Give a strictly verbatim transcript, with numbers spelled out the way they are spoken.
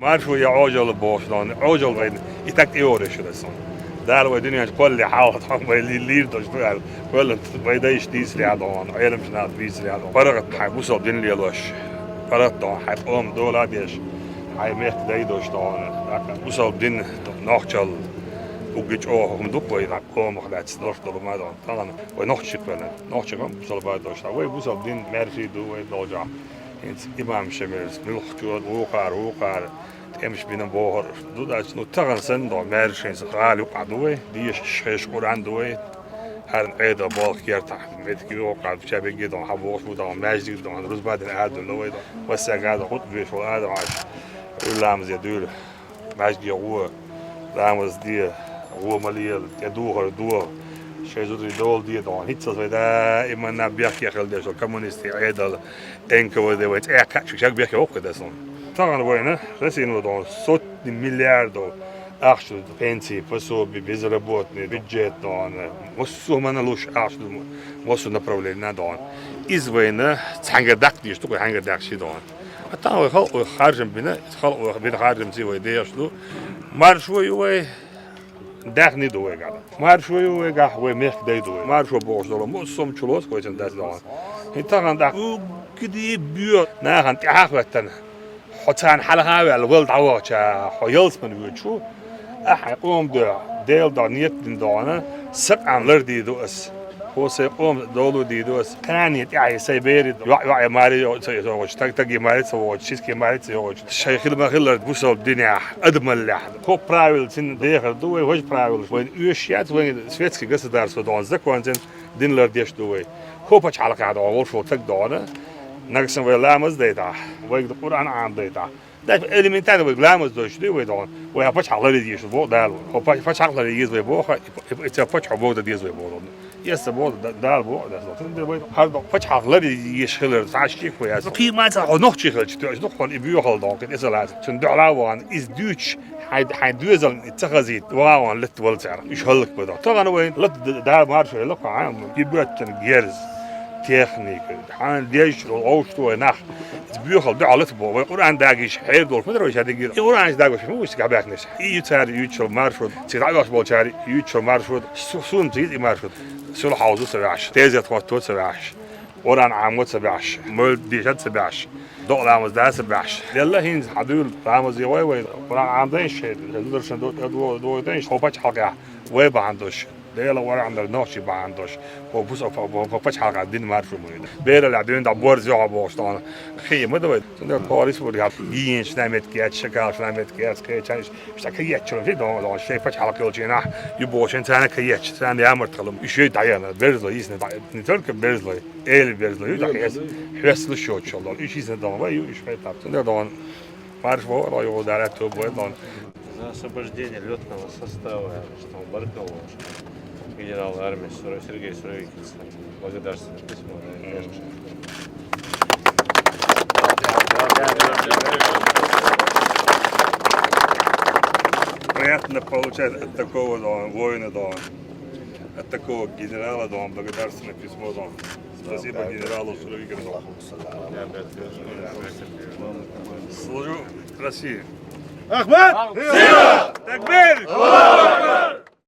Маршо я Ӏожалла бохуш дона, Ӏожалла вайна и так тӀеореш ю сан. Дала вай дуьнен чу кхоллале хьалха тхьамма вай ли-, лийр долуш ду аьлла, кхоьллина вай дайша дийцаре а дона, Ӏеламчу наха дийцаре а дона. ПаргӀат хьайн бусалба дин лелош, паргӀат дона, хьайн къоман дола а деш, хьайн мехкан дай долуш дона, тӀаккха бусалба дин нохчалла угги чӀогӀа хӀума ду-кх вай, тӀаккха къомах лаьцна долуш долу ма дона. Тахана вай нохчий кхоьллина, нохчий хӀума бусалба а долуш, вай бусалба дин маьрший ду вай долчохь. ХӀинца имам Шамилс, муьлххачо, вукхара, вукхара, тӀемаш бина бохурш ду дац. Ну, тахана санна дона, маьрша хӀинца гӀала юкъахь ду вай, дешаш хезаш Къуръан ду вай. ХӀара Ӏедал болх кертахь, метка юкъахь чабегге дона, хьан бохуш бу дона, маьждиг дона, рузба дина ада дона вай дона. Массаьрга а дона, хутба веш волу ада ваш. Уьйр ламазе дуьйла. Маьждиге гӀо, ламаз де, гӀо ма лела, тӀедухар до, шайн зударий дола де дона. ХӀинццалц вай даиманна бехке хила деза коммунистийн Ӏедал, Н К В Д вайн цӀе кхаьчча шаг бехке воккху дац хьуна. Тахана вайна Россино дона сотни миллиардов ахча ду пенсии, пособи, безработный, бюджет дона, массо а манна луш ахча ду, массо а направление дона. Иза вайна цхьаьнгара даккха дезаш ду, кху хьаьнгара даьхча дона. А тахана вай халкъ вай харжам бина, халкъ вай бина харжамций вай дехаш ду. Маршо ю вай, даьхни ду вайгахь. Маршо ю вайгахь, вай мехкан дай ду вай. Маршо бохуш долу массо а чулоцу вай цуьнан дац дона. ХӀинца тахана тӀаккха уггаде боьха нахана тӀаьхьа а хӀоьттина, хьо царна хьалха а ваьлла, вала дӀавахча, хьо ялсамане воьдуш ву. Ахьа хьайн къоман дуьхьа, Делан дуьхьа нийят дина дона, сан къам лардийр ду ас. Хьо сайн къоман долу дийр ду ас. Кхане тӀаьхье сайн берийн йоӀ-йоӀе маре ца йогӀуш, таг-таге маре ца йогӀуш, сиске маре ца йогӀуш. Шайн хила ма-хиллара бусалба динехь, адамаллехь. ХӀокху правилаца дехар ду вай, важа правилаш. Вайна оьшуш яц вайн светский государство дона, законца дин лардеш ду вай. ХӀокху пачхьалкхехь дона, волуш волу стаг дона. Нагахь санна вай ламаз дайтахь, вайга Къуръан Ӏамадайтахь. Даже элементарно вай ламаз дойчу дуй вай догӀун. Вай хьан пачхьалкх ларъе дезаш боху Дала. Хьо па-, пачхьалкх ларъе еза вай боху, и, и, и ца пачхьо богу дан деза вай боху. Эсса боху, да-, Дала боху, да, со. Цундела вай хьан догӀу пачхьалкх ларъе езаш хилар, цхьа шик вай яц. Кхин ма ца хьо нохчий хилча, тоьаш ду хьуна и боьхал догӀун, кхин эсала аса. Цуьнан дуьхьал а вахана, иза дуьйцуш, хьайн, хьайн доьзална и ца хазийта, вахана латта вала цара. Уьш хӀаллакбан догӀу. Тахана вайн латта д-, Дала маршо елла кху хьан, и боьттан герз, техника, хьан дезачу вовшахтохь нах. Иза боьхал дуьхьал лата боху. Вай Къуръан дагийша хьер долуш ма дара вай ша дигира. И Къуръанаш дагош ма ву стага баьхнаш. И ю цара юьйцуш йолу маршрут, цига дӀавоьхуш болу цара юьйцуш йолу маршрут, су-, суна цига и маршрут. Сулхьауза ца ваьхьаш, тезет хӀотто ца ваьхьаш, Къуръан Ӏамо ца баьхьаш, мовлид дешад ца баьхьаш, докъа ламаз да ца баьхьаш. Делла хӀинца хьан дуьйла ламаз е вай вай. Къуръан Ӏамадайша шайн, дударшна ду-, ду-, ду-, дайша, хьо пачхьалкхехь вай бахьана долуш. Делан вархьандар нохчий бахьана долуш, хӀо буса, хӀо, хӀо пачхьалкхехь дина маршо ма вина. Бераллехь дуьйна дӀа борз йохьо бохуш тахана. Хи ма ду вай. Цундела тхо республикехь гиенаш наметка яц, шакалаш наметка яц, кхечанаш, иштта кхеччалла фи догӀу, догӀу, шайн пачхьалкх йолчийнахь, ю боху шайн царна кхечча, царна ямарта хила. Уьш ей дӀаяхна, берзлой йисна дӀа, не только берзлой, эли берзлой ю дӀа хьес, хьоьсталуш йоцуш йолу. Уьш йисна догӀу, вай ю, уьш хетарца. Цундела догӀу. Марш вогӀу, йогӀу дара, тобой дон. За освобождение лётного состава, что Баркалов, генерал армии Суро-, Сергей Суровикин, благодарственное письмо, да, конечно. Приятно получать от такого, да, воина, да, от такого генерала, да, благодарственное письмо, да. Спасибо генералу Суровикину, да. Служу России. Ахмат! Такбир!